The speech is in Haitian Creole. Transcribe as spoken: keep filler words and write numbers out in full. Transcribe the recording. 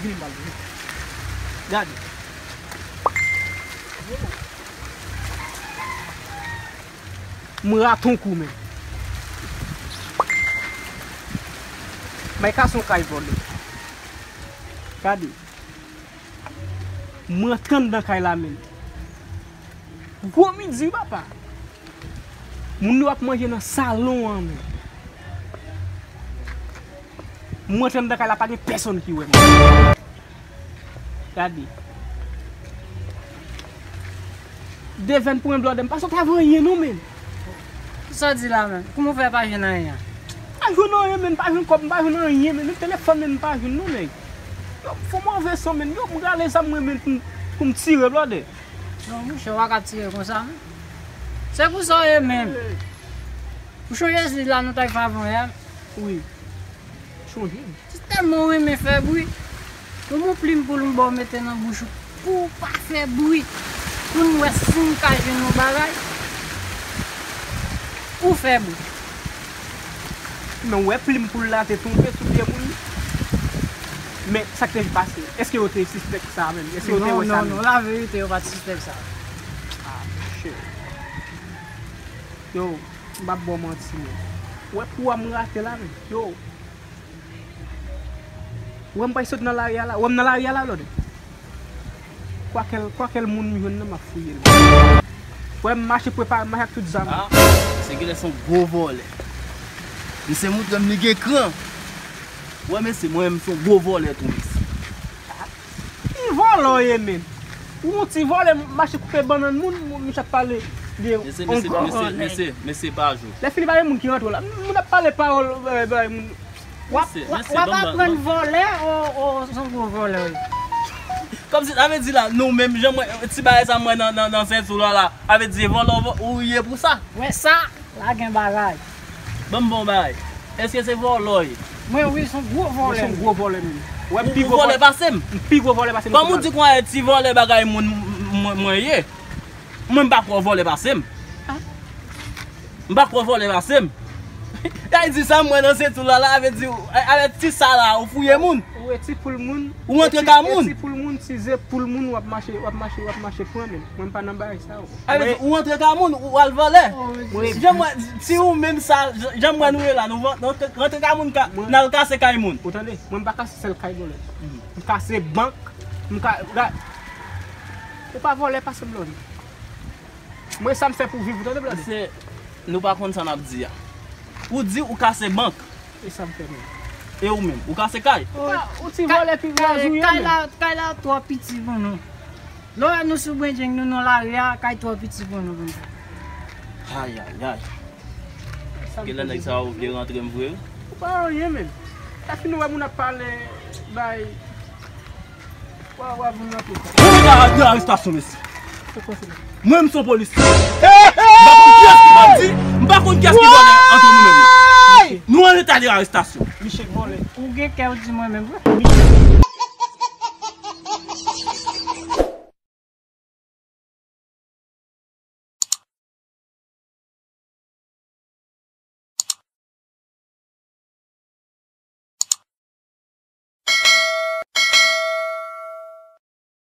Vini m ba l. Gade. M rate yon kou, men. May kase yon kay vòlè. Gade. M rantre anndan kay la, men. Gwo midi, wi, papa. Moun yo ap manje nan salon an, men. M rantre anndan kay la, pa gen pèsonn ki wè m. Gade. Devèn pou mwen blòdè, m pa sot avè anyen non, men. Kisa w di la menm? Kouman w fè pa jwenn anyen an? M pa jwenn anyen, men, m pa jwenn kòb, m pa jwenn anyen, men, menm telefòn, men, m pa jwenn non, nèg. Yo, fò m anve san, men, yo, m rale zam mwen, men, pou m, pou m tire blòdè. Non, monchè, w pa ka tire konsa, non. Se pou sa w ye menm. Ou chonje zi la nou t al fè avan yè? Wi. Chonje. Ti tèlman w renmen fè bri. Yon bon plim poul m ba w mete nan bouch ou pou w pa fè bri. Pou n wè si n ka jwenn yon bagay. Ou fè bri. Men w wè plim poul la te tonbe sou pye moun. Men sa k te pase? Èske yo te sispèk sa menm? Èske yo te wè sa menm? Non, non, non, laverite, yo pa t sispèk sa. Ah, monchè. Yo, m p ap ba w manti, men. W wè kou a m rate la, men. Yo. W wè m pral sot nan lari a la. W wè m nan lari a la, blòdè. Kwakèl, kwakèl moun m jwenn nan, m ap fouye l. W wè m mache prepare, m mache ak tout zam. Ah, se genlè se yon gwo vòlè. Misye montre m li gen kran. W wè, mesye, mwen menm se yon gwo vòlè tou, mesye. Ki vòlè w ye, menm? Ou yon ti vòlè, mache koupe bannann moun, moun, misye ap pale de yon gwo vòlè. Mesye, mesye, mesye, mesye, mesye pa jwe. Lè fini pa gen moun ki rantre la. Moun ap pale pawòl, eh, bay moun. W ap, w ap, w ap aprann vòlè, o, o, se yon gwo vòlè w ye. Kòmsi, sa vle di la, nou menm, jan mwen, ti bagay sa mwen nan, nan, nan senti w la, la, sa vle di vòlè w, ou ye pou sa. Wè sa, la gen bagay. Ban m bon bagay. Èske se vòlè w ye? Mwen, wi, se yon gwo vòlè. Mwen se yon gwo vòlè, menm. Ou pi gwo vòlè pase m? M pi gwo vòlè pase m. Kòman w di konsa ti vòlè bagay moun, mwen, mwen ye? Mwen, m pa kwè w vòlè pase m. M pa kwè w vòlè pase m. Sa vle di sa m wè nan senti w la, la, sa vle di, avèk ti sa la, ou fouye moun. Ou wè ti poul moun. Ou rantre ka moun. Ti poul moun, ti ze poul moun, w ap mache, w ap mache, w ap mache pran, men. Mwen, m pa nan bagay sa yo. Sa vle di, ou rantre ka moun, ou al vòlè. Jan mwen, si ou menm sa, jan mwen nou ye la, nou rantre ka moun, n al kase kay moun. Ou tande? Mwen, m pa kase sèl kay vòlè. M kase bank, m ka, ou pa vòlè pase m, blòdè. Mwen, sa m fè pou viv, ou tande, blòdè? Mesye, nou pa konn sa n ap di a. Ou di ou kase bank. E sa m fè menm? E ou menm, ou kase kay? Ou ti vòlè ki razi, wi, kay la, kay la twò piti pou nou. Lè w wè nou sou bendjeng, nou nan lari a, kay twò piti pou nou, pou nou fè. Ayayay. Genlè nèg sa yo vle rantre m vre, wi. Ou pa anyen, menm. Sa fini wè moun ap pale, bay. Mwen mete de arestasyon, mesye. Mwen menm se yon polis. M pa konn kiyès ki bandi, m pa konn kiyès ki vòlè antre nou menm nan. Nou an eta de arestasyon. Misye vòlè. Ou gen kè w di mwen menm vre.